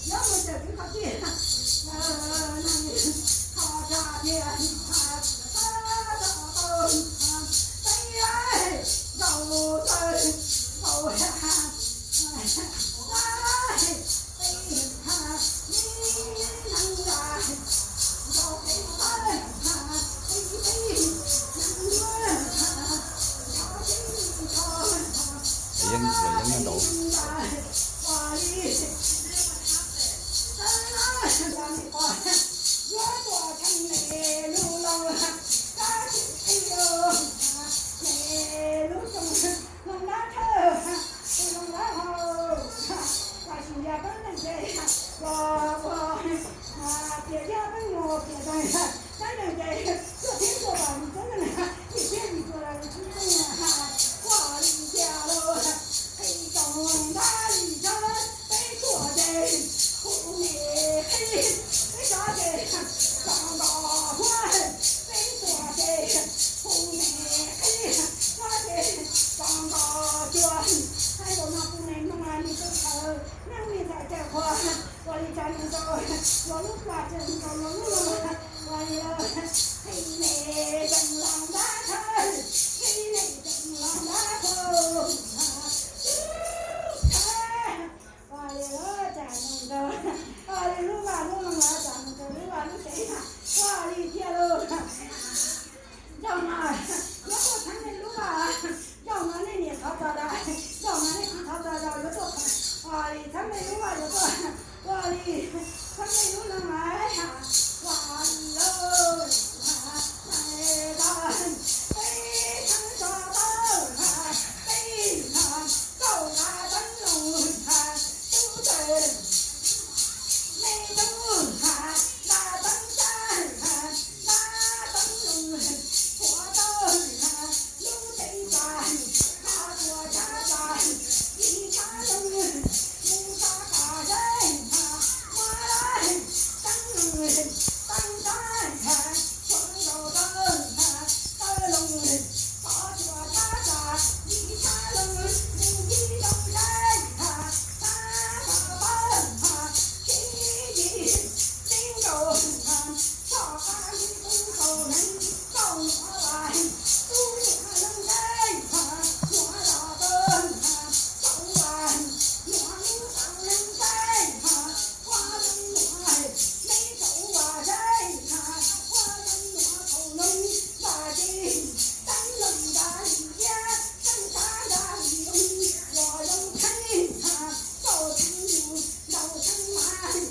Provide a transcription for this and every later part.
Yuav mus tawm kwv qhov tiag, qhov tsa tiag, tau tau tau, peb zaus tau tau, peb ha, peb ha, peb ha, peb ha, peb ha. Yeeb, yeeb nyob nraud. Tias yog peb mus piav tais neeg ces tuaj thiab tuaj tom yus tub neeg, yus thiab yus tuaj los yus tub neeg, ua li tias los qhib tau ntab li txhawb peb tuaj ces hu me qhib, peb tso ces tso nto huab, peb tuaj ces hu me qhib, tso ces tso nto cua. Hais lus no kuv me hmoob me tub sawv, neej me ntxhais cawm qhua, ua li cas neeg rau luag lub plag, neeg rau luag lub log, ua li los qhib me zeeg los ntab thawj, qhib me zeeg los ntab thawj. Ua li los cas neeg rau, ua li lub vaj lub loog los cas neeg rau lub vaj lub tsev, ua li thiaj los. Zaum no yuav tuaj txheeb nej lub vaj, zaum no nej niam thov txog zog, zaum no nej txiv thov txog zog yuav tuaj, ua li txheeb nej lub vaj yuav tuaj, ua li txheeb nej lub loog mas, ua li los. Peb txheeb tso tawj, peb txheeb tau nqa teeb loog, tub tawj me tub, nqa teeb tsa, nqa teeb loog, qhuav tawj lub teeb tsa, nqa qhuav tsa tsa, ib tsa loog, mus tsa tsa zeb, muab teeb loog, teeb tsa, qhuav tawj, tawj loog, qhuav tsa tsa, ib tsa loog, mus ib loog zeb, tsa tsa tawj, khib yim, tib nkaus, txoj qab zib tub tau neeg, tau nuav vas, tub nuav loog zeb, nuav los tawj, tau vas, nuav lub tau loog zeb, ua loog nuav, me tau vas zeb, ua loog nuav tau loog vas zeb, teeb loog nra li iab, teeb tsa nra li loog, ua loog theeb, tau theeb yus, ntau theeb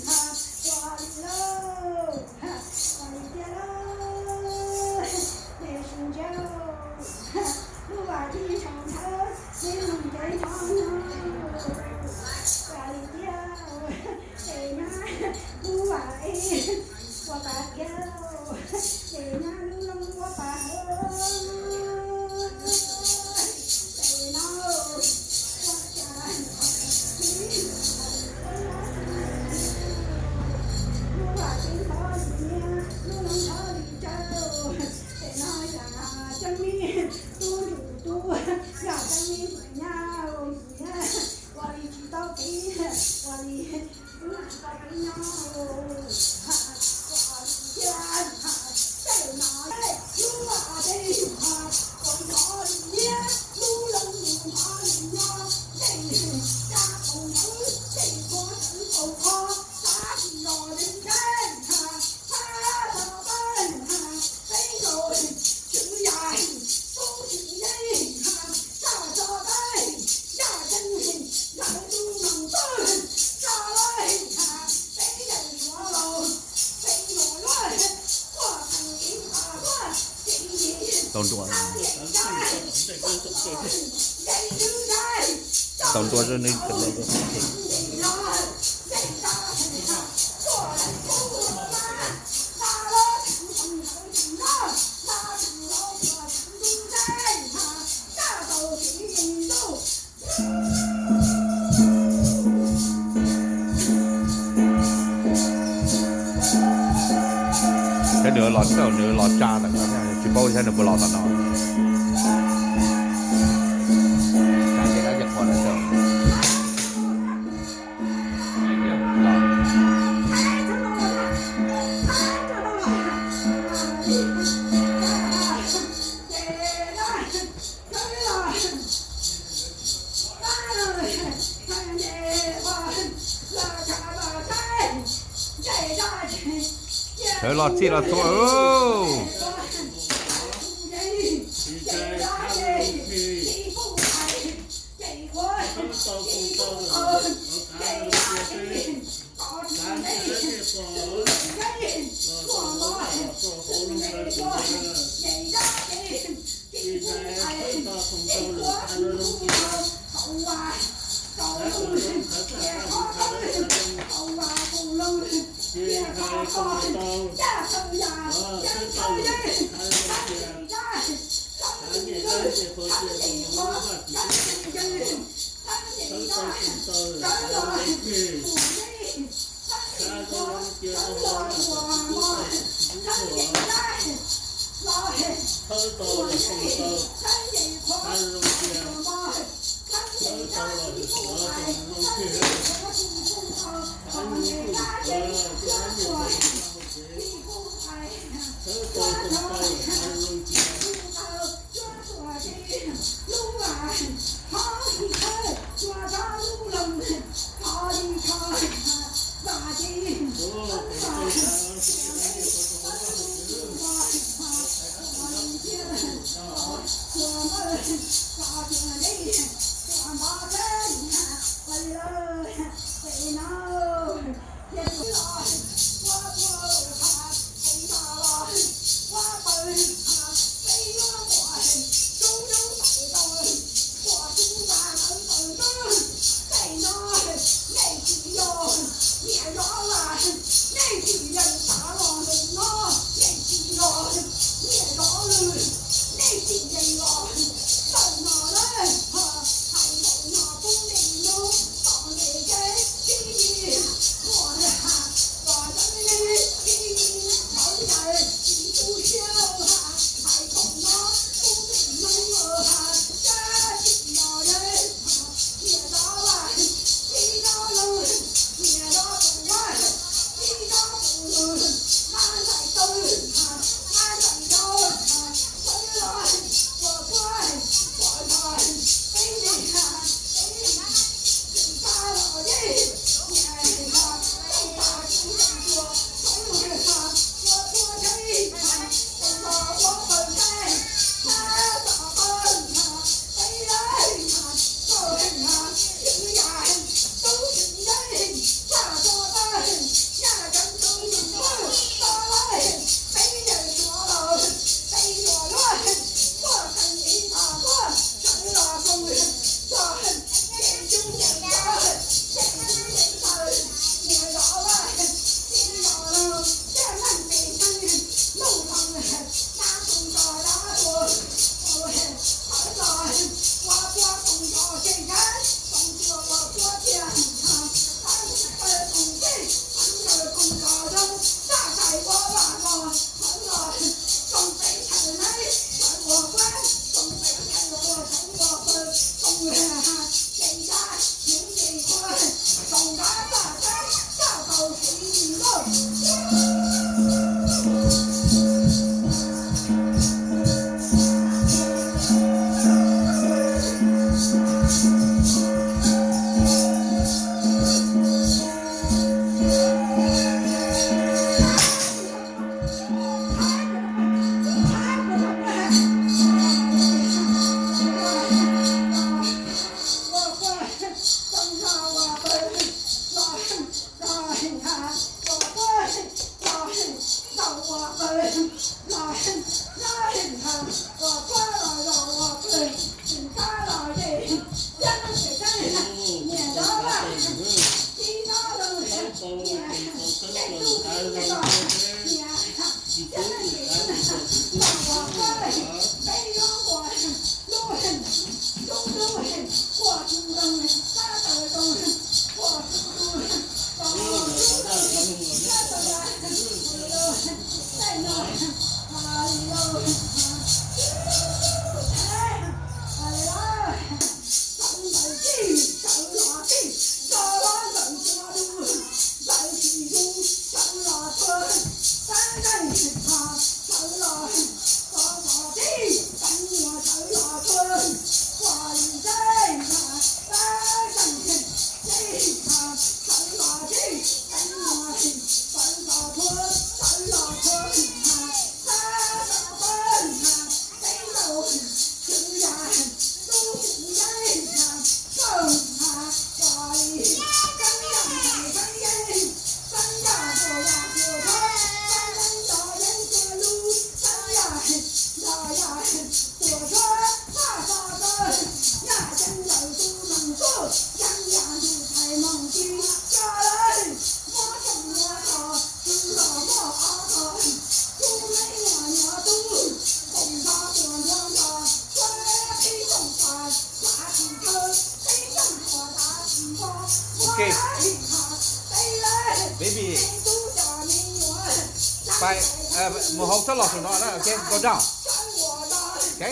mas, ua li lauj, ua li tiag lauj, nej sib ntsib, lub vas zeb ntshau ntawd, nej mloog ntev ntshau ntawd, ua li tiag, es nyab lub vas es ua tas tiag, es nyab lub loog ua tas hauv, es no ua cas lub vas zeb ntxhov li niab, lub loog ntxhov li tsawb, es no yog Tseeb Meb tub ntsum tub, yog Tseeb Meb tus nyab, ua li tsis tau kev, ua li tub tsis tau kev nyob, ua li tiag, tej no lub vas zeb ntxhov li niab, lub loog ntxhov li nyob, tej dab qau ntawd tej qhov tawv qau qhov, tab sis los li ntseb, tab los pab, peb los tswv yam, tub tswv yam, tab tso pab, yaj tseeb, yaj tub noo pab, tso pab, peb yaj suav los, peb los lawm, quaj qees ib qho quaj, tau nruas, tau nruas, Thiab nws los txawj, nws los tsa ntawm no thiab, tsis paub thiab nws puas los tom no. Tsa ces dab ces qhua lawm txawj. Sawv los txhij los txhua. Maybe. Mus hauv, txhob los saum no na, ok, go down. Ok.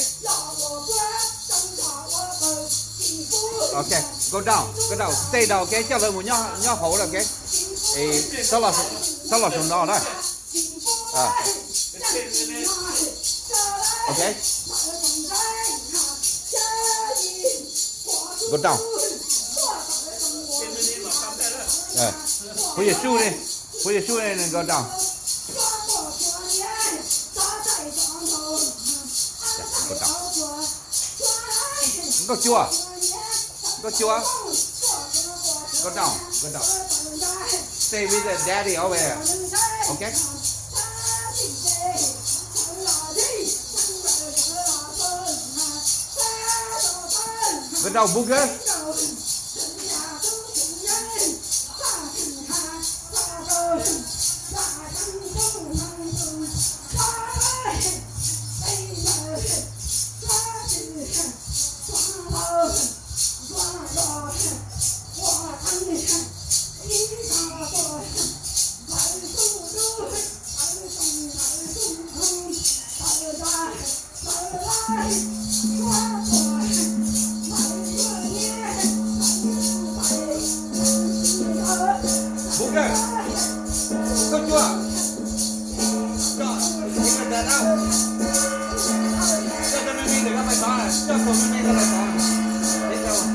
Ok, go down, go down, stay down, ok, coj lawv mus nyob hauv na, ok. Txhob los saum no na. Ok. Go down. Phooj ywg Sub ne, phooj ywg Sub ne, go down. Go down. Nkauj Cua, Nkauj Cua, go down, go down. Stay with the daddy over there. Ok. Go down, Booger. Booger, Nkauj Cua, coj, coj me me ntawm koj pais tod, coj tus me me ntawd pais tod.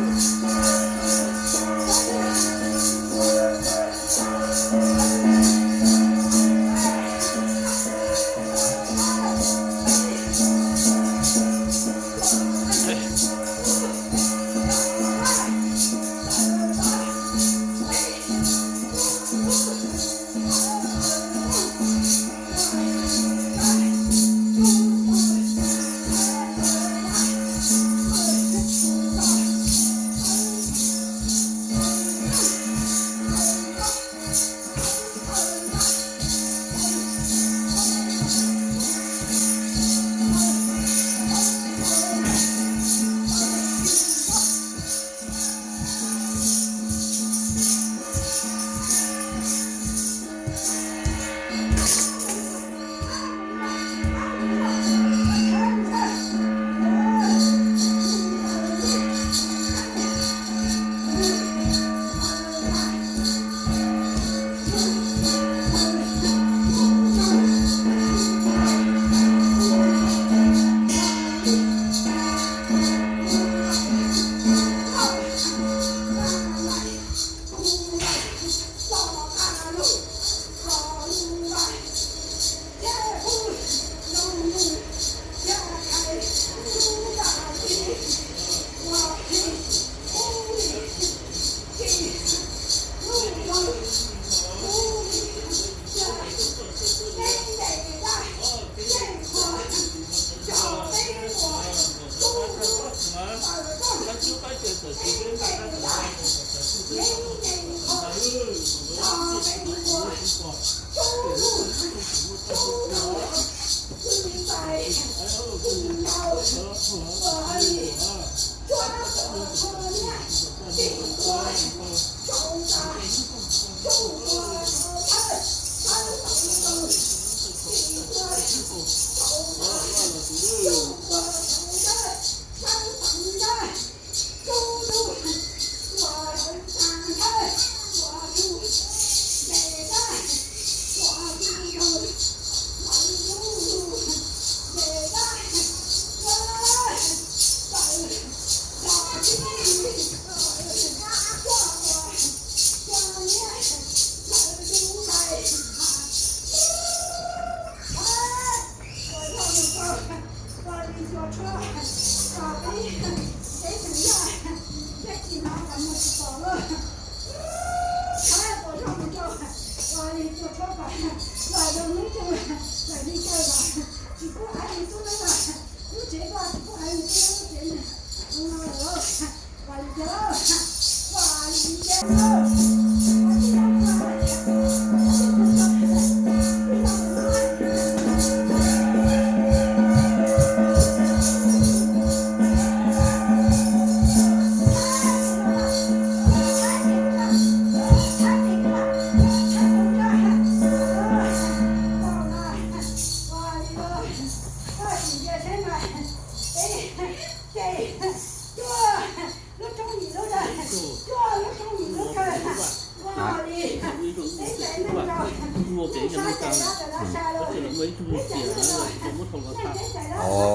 Ua pem yog neeg tag, tab sis lawv muaj ib tug tiam lawv muab thau los tham. Ib tug tiam lawv tub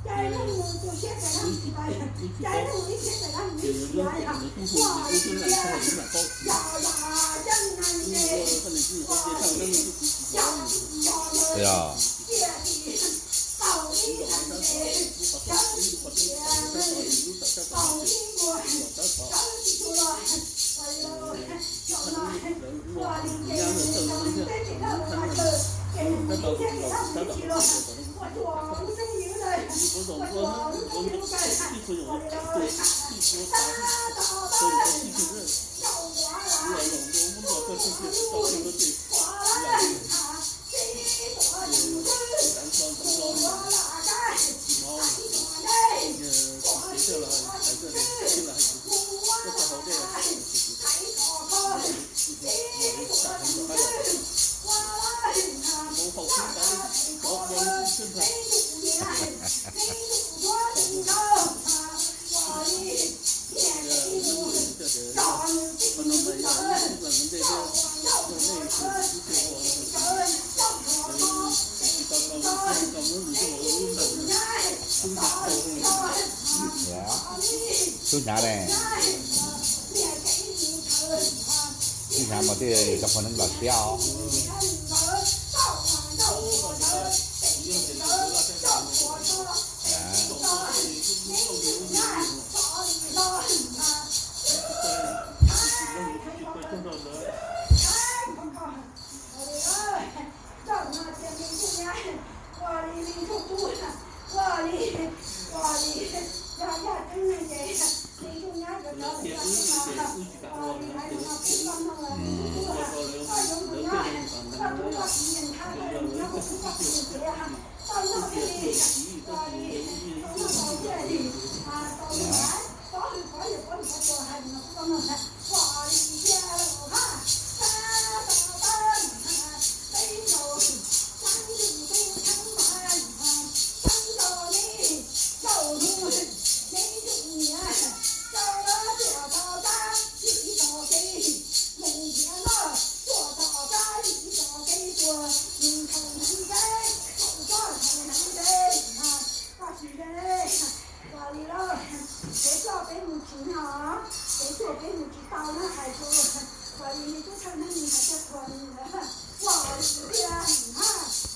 hu nws tub xwb lam tag lawv lam paub. Yog. Tub hnyav ne, tub hnyav mas thiaj cov poj neeb los siab os. Kev coj peb mus tsis no, kev coj peb mus tsis tau na, hais rau Kuam Lis li tub thawj neeg hais rau Kuam Lis lawm.